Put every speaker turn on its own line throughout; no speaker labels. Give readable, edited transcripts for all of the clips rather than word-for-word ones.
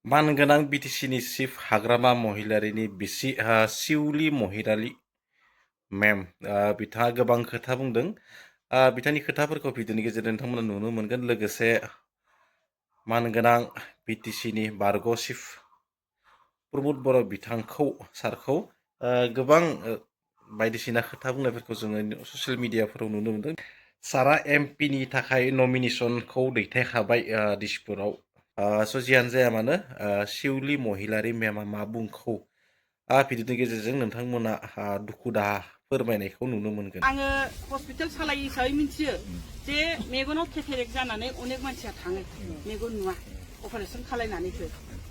मानगोनां बिटिसिनि चिफ हाग्रामा महिलारिनि बिसि शिउलि महिलारि मेम बिथाङा गोबां खोथा बुंदों। बिथांनि खोथाफोरखौ भिडिअनि गेजेरजों नोंथांमोना नुनो मोनगोन। लोगोसे मानगोनां बिटिसिनि बारग' चिफ प्रमद बर' बिथांखौ सारखौ गोबां बायदिसिना खोथा बुंनायफोरखौ जोङो ससियेल मिडियाफोराव नुनो मोनदों। सारा एमपिनि थाखाय नमिनेसनखौ दैथायखाबाय दिसपुराव। जियानो जाया मानो शिउलि महिलारि मेमा मा बुंखौ भिडिअनि गेजेरजों नोंथांमोना दुखु दाहा फोरमायनायखौ नुनो मोनगोन।
आङो हस्पिटाल सालायो हिसाबै मिथियो जे मेगनाव केटारेक्ट जानानै अनेक मानसिया थाङो, मेगन नुवा, अपारेसन खालायनानैसो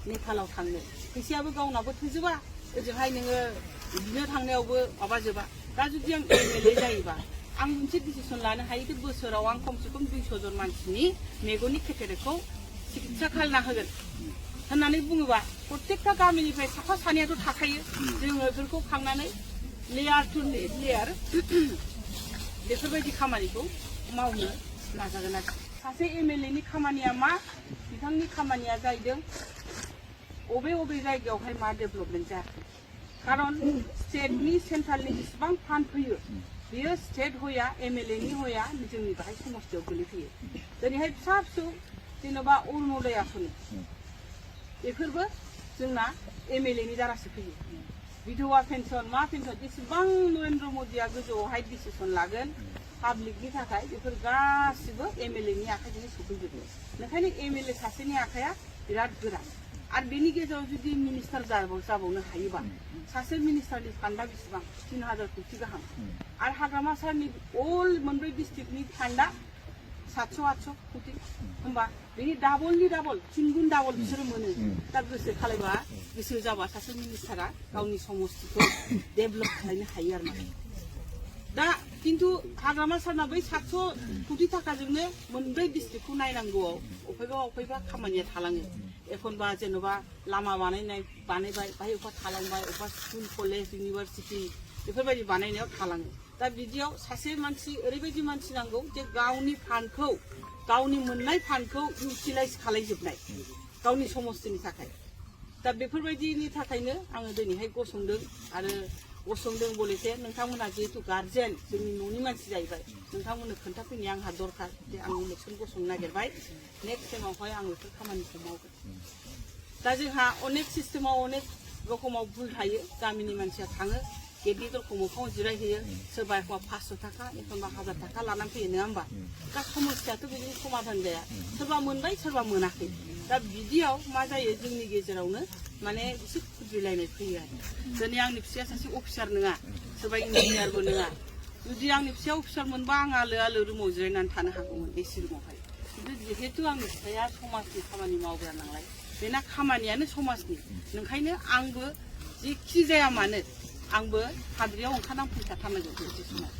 नेपालाव थांनो। फैसायाबो गावनाबो थोजोबा, ओजोंहाय नोङो बिदिनो थांनायावबो माबाजोबा। दा जुदि आं एमएलए जायोबा आं मोनसे डिसिसन लानो हायो जे बोसोराव आं खमसे खम 200 जन मानसिनि मेगननि केटारेक्टखौ चिकित्सा खालामना होगोन होननानै बुङोबा प्रत्येकटा गामिनिफ्राय साफा सानैयाथ' थाखायो। जोङो बेफोरखौ खांनानै लेयार टु लेयार बेफोरबायदि खामानिखौ मावनो नाजागोन आरो। सासे एमएलएनि खामानिया मा? बिथांनि खामानिया जाहैदों अबे जायगायावहाय मा डेभेलपमेन्ट जायाखै। खारन स्टेटनि सेन्ट्रेलनि जेसेबां फान्ड फैयो बेयो स्टेट होया, एमएलएनि होया, जोंनि बाहाय समस्थियाव गोलैफैयो। दिनैहाय फिसा फिसौ जेन'बा अरुणोदय आसनि बेफोरबो जोंना एमएलएनि दारासो फैयो। विधवा पेन्सन मा पेन्सन जेसेबां नरेन्द्र मदिया गोजौआवहाय डिसिसन लागोन पाब्लिकनि थाखाय बेफोर गासिबो एमएलएनि आखाइजोंनो सफैजोबो। ओंखायनो एमएलए सासेनि आखाइया बिराद गोरा। आरो बेनि गेजेराव जुदि मिनिस्टार जाबावनो हायोबा सासे मिनिस्टारनि फान्डा बेसेबां 3000 कोटि गाहाम आरो हाग्रामा सारनि अल मोनब्रै डिस्ट्रिक्टनि फान्डा 700-800 कोटि होमबा बेनि डाबलनि डाबल 3 गुन डाबल बिसोरो मोनो। दा गोसो खालायबा गोसो जाबा सासे मिनिस्टारा गावनि समस्थिखौ डेभेलप खालामनो हायो आरो ना। दा किन्तु हाग्रामा सारना बै 700 कोटि थाखाजोंनो मोनब्रै डिस्ट्रिक्टखौ नायनांगौआव अफायबा खामानिया थालाङो। एखनबा जेन'बा लामा बानायबाय बाहाय अबा थालांबाय, अबा स्कुल कलेज इउनिभार्सिटि बेफोरबायदि बानायनायाव थालाङो। दा बिदियाव सासे मानसि ओरैबायदि मानसि नांगौ जे गावनि फान्डखौ गावनि मोननाय फान्डखौ इउटिलाइज खालायजोबनाय गावनि समस्थिनि थाखाय। दा बेफोरबायदिनि थाखायनो आङो दिनैहाय गसंदों आरो गसंदों बलेथे नोंथांमोना जिहेतु गार्जेन जोंनि न'नि मानसि जाहैबाय, नोंथांमोननो खोन्थाफैनाया आंहा दरकार जे आं इलेक्सन गसंनो नागिरबाय, नेक्स्ट टाइमावहाय आं बेफोर खामानिखौ मावगोन। दा जोंहा अनेक सिस्टेमाव अनेक रखमाव भुल थायो। गामिनि मानसिया थाङो गेटनि दरखौ मोखाङाव जिरायहैयो, सोरबा एखमबा 500 थाखा एखमबा 1000 थाखा लानानै फैयो, नङा होमबा? दा समस्याथ' बिदिनो समाधान जाया, सोरबा मोनबाय सोरबा मोनाखै। दा बिदियाव मा जायो जोंनि गेजेरावनो माने एसे खुद्रिलायनाय फैयो आरो। दिनै आंनि फिसाया सासे अफिसार नङा, सोरबा इन्जिनियारबो नङा। जुदि आंनि फिसाया अफिसार मोनबा आं आलो रुमाव जिरायनानै थानो हागौमोन एसि रुमावहाय। किन्तु जिहेतु आंनि फिसाया समाजनि खामानि मावग्रा नालाय बेना खामानियानो समाजनि, ओंखायनो आंबो जेखि जाया मानो आंबो हाद्रियाव ओंखारनानै फैखाथारनांगौ मोनसे समाव।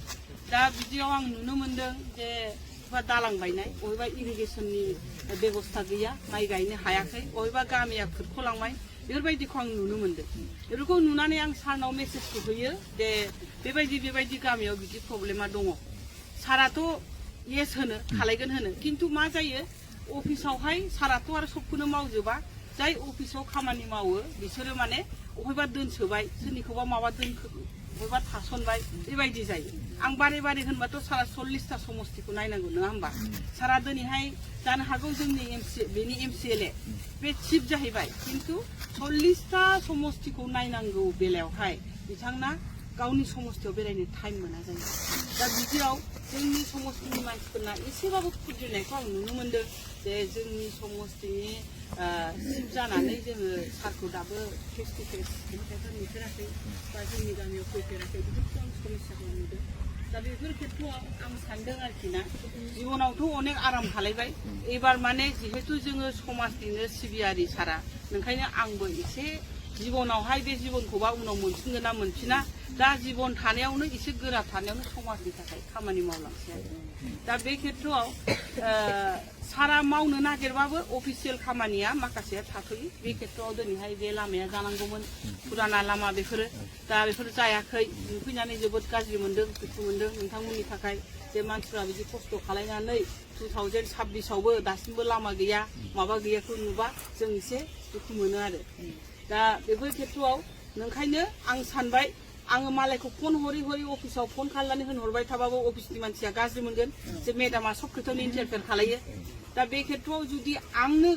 दा बिदियाव आं नुनो मोनदों जे बबेबा दालां बायनाय, बबेबा इरिगेसननि बेबस्था गैया, माइ गायनो हायाखै, बबेबा गामिया खुरख'लांबाय, बेफोरबायदिखौ आं नुनो मोनदों। बेफोरखौ नुनानै आं सारनाव मेसेजखौ होयो जे बेबायदि गामियाव बिदि प्रब्लेमा दङ। साराथ' येस होनो खालायगोन होनो, किन्तु मा जायो अफिसावहाय साराथ' आरो सबखौनो मावजोबा। जाय अफिसाव खामानि मावो बिसोरो माने बबेबा दोनसोबाय, सोरनिखौबा माबा बबेबा थासनबाय, बेबायदि जायो। आं बारे होनबाथ' सारा 40टा समस्थिखौ नायनांगौ, नङा होमबा? सारा दिनैहाय जानो हागौ जोंनि बेनि एमसिएलए बे चिफ जाहैबाय, किन्तु 40टा समस्थिखौ नायनांगौ बेलायावहाय बिथांना गावनि समस्थियाव बेरायनो टाइम मोना जायो। दा बिदियाव जोंनि समस्थिनि मानसिफोरना एसेबाबो खुद्रिनायखौ आं नुनो मोनदों जे जोंनि समस्थिनि चिफ जानानै जोङो सारखौ दाबो फेस टु फेस खायफा नुफेराखै बा जोंनि गामियाव फैफेराखै, बेफोरखौ आं समस्याखौ नुदों। दा बेफोर खेथ्रआव आं सानदों आरोखि ना, जिबनावथ' अनेक आराम खालायबाय, एबार माने जिहेतु जोङो समाजनिनो सिबियारि सारा, ओंखायनो आंबो एसे जिबनावहाय बे जिबनखौबा उनाव मोनफिनगोन ना मोनफिना, दा जिबन थानायावनो एसे गोरा थानायावनो समाजनि थाखाय खामानि मावलांसै आरो। दा बे खेथ्रआव सारा मावनो नागिरबाबो अफिसियेल खामानिया माखासेया थाथ'यो। बे खेथ्रआव दिनैहाय बे लामाया जानांगौमोन, फुराना लामा बेफोरो दा बेफोर जायाखै, नुफैनानै जोबोद गाज्रि मोनदों, दुखु मोनदों नोंथांमोननि थाखाय। जे मानसिफ्रा बिदि खस्थ' खालायनानै 2026आवबो दासिमबो लामा गैया माबा गैयाखौ नुबा जों एसे दुखु मोनो आरो दा बेफोर खेथ्रआव नोंखायनो आं सानबाय आङो मालायखौ फन हरै अफिसाव फन खालामनानै होनहरबाय थाबाबो अफिसनि मानसिया गाज्रि मोनगोन जे मेडामा सब खोथायावनो इन्टारफेयार खालायो दा बे खेथ्रआव जुदि आंनो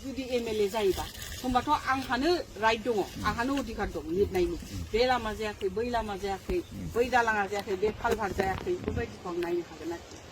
जुदि एमएलए जायोबा होमबाथ' आंहानो राइट दङ आंहानो अधिकार दं लिरनायनि बे लामा जायाखै बै लामा जायाखै बै दालाङा जायाखै बे कालभार जायाखै बेफोरबायदिखौ आं नायनो हागोन आरोखि